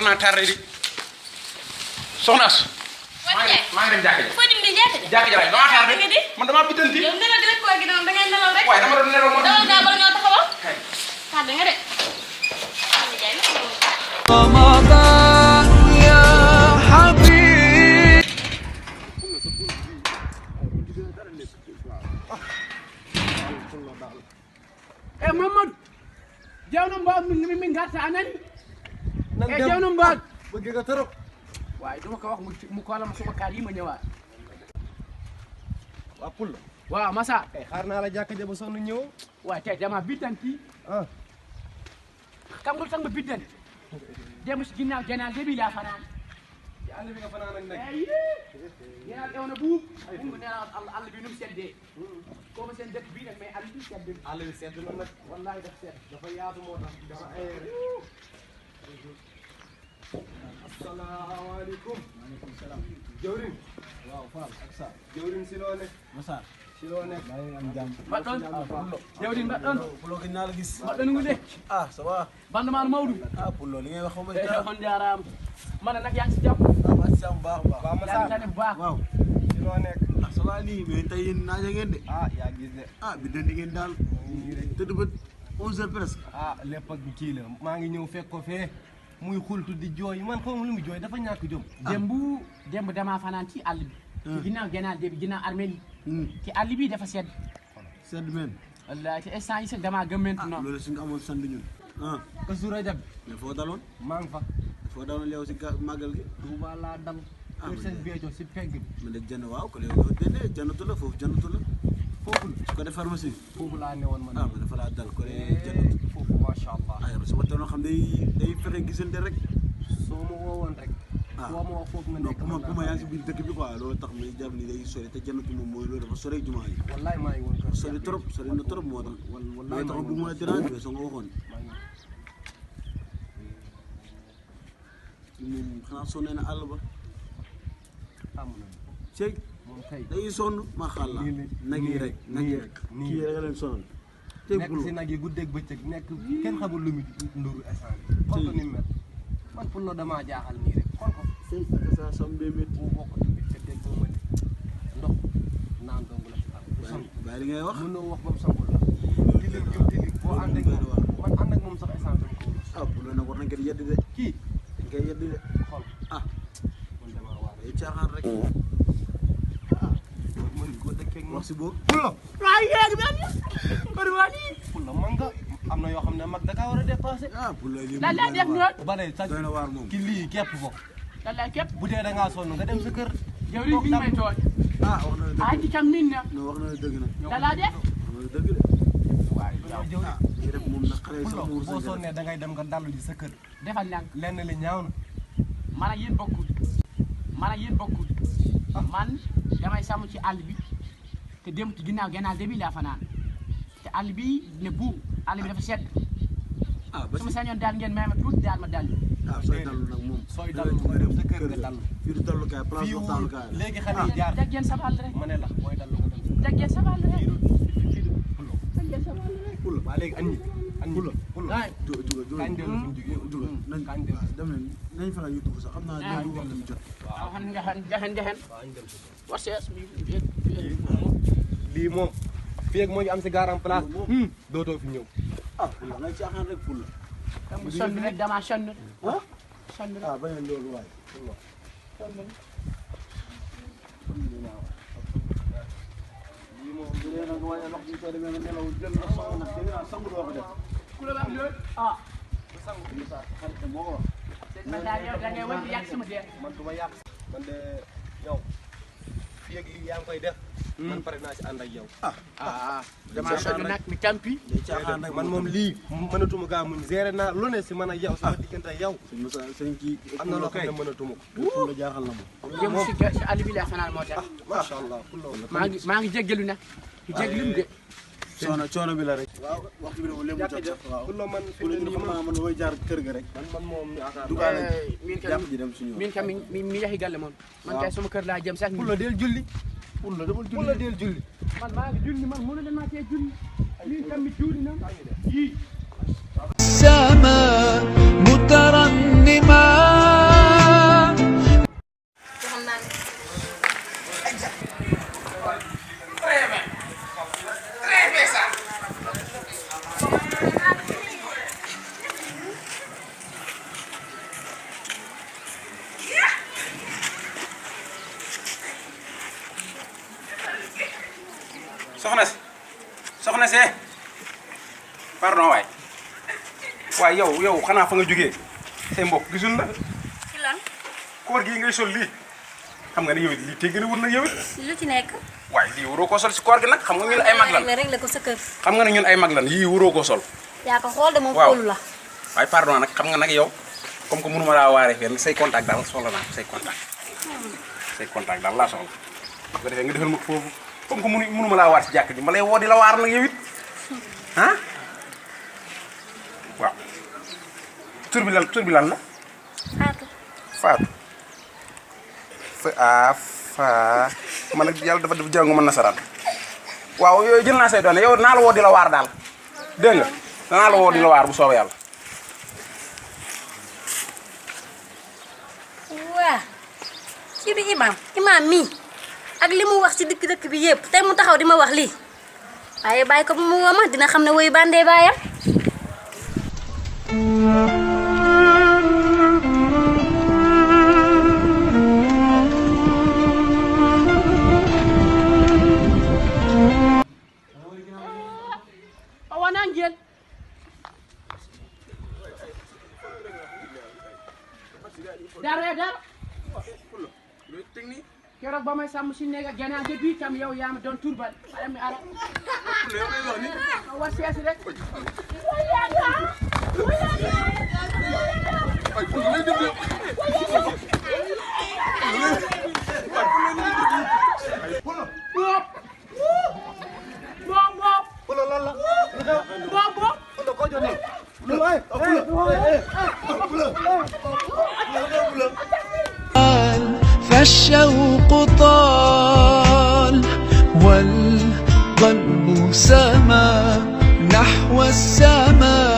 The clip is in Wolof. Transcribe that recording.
far naa tardé di soxna As. maa ngi dem jàkka ja. foo jëm di jàkka ja. jàkka ja waay damaa tardé man damaa biddanti. yow nelaw di rek koor gi noonu da ngay nelaw rek. waaye dama doon nelaw moo tax. dawal gaa bala ñoo taxawal. tardé nga de. رمضان يا حبيب Mamadou jawno mbaw min garta anani jawno mbaw bëgg nga torop waaye duma ko wax mu ko la ma suma kaar yi ma ñëwaat waa Pul waaw Massa kay xaar naa la jàkka ja ba sonn ñëw waaye tey dama biddanti ah xam nga tax ma biddanti dem si ginnaaw janaase bi laa fanaan ci àll bi nga fanaan ak nag yéen ew na buub mu ne àll bi nu mu seddee ko ma seen dëkk bii nag mais àll bi sedd àll bi sedd na nag wallahi daf sedd dafa yaatu moo tax dafa aéré asalaamaaleykum maaleykum salaam jawrin waaw Fall ak sa jawrin si loo nekk Massa si loo nekk maa ngi am jàmm mbaɗɗon jawdi mbaɗɗon Pulo gis naa la gis mbaɗɗon ngude ah ça va bandement Maodo ah Pulo li ngay wax xaw ma on jaaraama man nag yaa ngi si jàmm ah maa si jàmm baax baax waaw yaa ngi tane bu baax waaw si loo nekk ah ça va lii mais tey yéen naaja ngeen de ah yaa gis de ah bi dandi ngeen daal tëdd ba 11h presque ah lépp ak kii la maa ngi ñëw fekk ko fee muy xultu di jooy man xaw ma lu mu jooy dafa ñàkk jom démb damaa fanaan ci àll bi ci ginnaaw gànnaar bi ginnaaw armée yi ci àll bi dafa sedd sedd men wallaahi te instant yi sax damaa gëmmentu noonu loolu su nga amoon sant ñun ah Kazu Rajab mais foo daloon maa ngi fa foo daloon yow si màggal gi Touba laa dal kër seen Béthio si pegg bi man de jënd waaw ko yow déedéet jëndatu la foofu jëndatu la foofu su ko def pharmacie foofu laa newoon man ah man dafa laa dal ko jëndatu foofu macha allah ah yow su ma teeloon xam day fexe gisante rek soo ma woowoon rek ah soo ma wax foofu nga non nekk pour ma yaa ngi si biir dëkk bi quoi loolu tax may jàpp ni day sori te jëndatu moom mooy loolu dafa sori jumaa yi wallaay maa ngi woon kër sori trop sori na trop moo tax wallaay tax bu ma déranger soo nga waxoon moom xanaa sonnee na àll ba am na Cheikh moom kay day sonn ma xàlla nag yi rek kii rek leen sonal nekk si nag yi guddeeg bëccëg nekk kenn xamul lu mu nduru essence xool ko ni mu mel man pour la damaa jaaxal nii rek xool ko sëy ak sa sam bee métti bu bokk tamit ca dégg boo mëne ndox naan dong la ci am bàyyi li ngay wax mënoo wax ba mu sangul la tilim jëm tilim boo ànd ak moom man ànd ak moom sax essence dama ko wóor ah pour la nag war nañ ko di yedd de kii dañ koy yedd de xool ah man damaa waar day caaxaan rek ah mën ko dëkkee wax si boobu Pulo waaye yéegi bi am bari waa nii Pulo man nga am na yoo xam ne mag da kaa war a dépassé ah pour la lii lan laa def noonu ba ne sa doy na waar moom ki lii képp ko lan laa képp bu dee da ngaa sonn nga dem sa kër jawri mi ngi may tooñ ah wax na la dëgg aji kam min na non wax na la dëgg nag lan laa def wax na la dëgg de waaye yow ah kii rek moom nag xale yi sax Pulo muur boo sa sonnee da ngay dem nga dallu ji sa kër defal nang lenn li ñaaw na man ak yéen bokkul man damay sàmm ci àll bi te dem ci ginnaaw gànnaar bi laa fanaan te àll bi ne bu àll bi dafa sedd ah ba su ma sañoon daal ngeen may ma tuuti daal ma dal ah sooy dallu nag moom sooy dallu nga dem sa kër kër nga ga dallu fii du dallukaay place fii waxtaanukaay la léegi xale yi jaar teggeen sa bàll rek ma ne la booy dallu nga dem teggeen sa bàll rek fii du Pulo teggeen sa bàll rek Pulo waa léegi añ Pulo Pulo juga kañ dellu suñu jógee juga nañ kañ dellu dem leen nañ fexe YouTube sax xam naa dégg wax ñu jot waaw xam nga jaxen waaw añ dem si war sees lii moom fii ak moo ngi am si garam place dootoo fi ñëw ah Pulo ngay caaxaan rek Pulo sonn rek dama sonn ah sonn rek ah bañ a loolu waay sonn rek lii moom bu dee nag waaye ndox bi soo demee nga nelaw jël na sangu nag dégg naa sangu doo ko def ku la baax loolu ah Moussa xarit moo ko wax man daal yow da ngay wëñ di yàq sama dee man du ma yàq man de yow fii ak lii yaa ngi koy def man pare naa si ànd ak yow dama sonn nag mi tampi day caaxaan rek man moom lii mënatuma gaa muñ géré naa lu ne si man ak yow sama diggante ak yow sëñ Moussa sëñ kii am na loo xam ne mënatuma ko Pulo jaaxal na moom jëm si àll bi laa fanaan moo tax macha allah Pulo maa ngi jéggalu nag di jéggalu de coono bi la rek waaw waxtu bi de léegi mu jot sax waaw Pulo man fi Pulo mu ne ñu nii xam naa man damay jaar kër ga rek man moom yaakaar dugaale min jàpp ji dem suñu min kam mi yaxi galle moom man kay sama kër laa jëm sax Pulo del julli Pulo dama Pulo del julli man maa ngi julli man mënu leen maa cee julli min kam mi juuli na yii السماء مترنما soxna si pardon waay waaye yow xanaa fa nga jógee say mbokk gisul la ci lan koor gii ngay sol lii xam nga ne yow it lii tegg na wut na yow it lu ci nekk waaye lii waroo koo sol si koor gi nag xam nga ñun ay mag lan rek la ko sa kër xam nga ne ñun ay mag lan yii waroo koo sol yaa ko xool de moom xoolu la waaye pardon nag xam nga nag yow comme que mënuma laa waaree fenn say contact daal soxla naa say contact daal laa soxla bu ko defee nga defal ma foofu comme que mënuma laa waar si jàkk ji ma lay woo di la waar nag yow it ah waaw tur bi lan la Fatou man nag yàlla dafa jàngu ma nasaraan waaw yooyu jël naa say doone yow naa la woo di la waar daal dégg nga danaa la woo di la waar bu soobee yàlla waa kii du imam mii ak li mu wax ci dëkk bi yëpp tey mu taxaw di ma wax lii waaye bàyyi ko bu mu woo ma dina xam ne woyu bandee baayam Angel. Dara. Keroog ba may sàmm si néeg ak gànnaar depuis tam yow yaa ma doon turbal mi ara. Wa seesi rek. فالشوق طال والقلب سما نحو السماء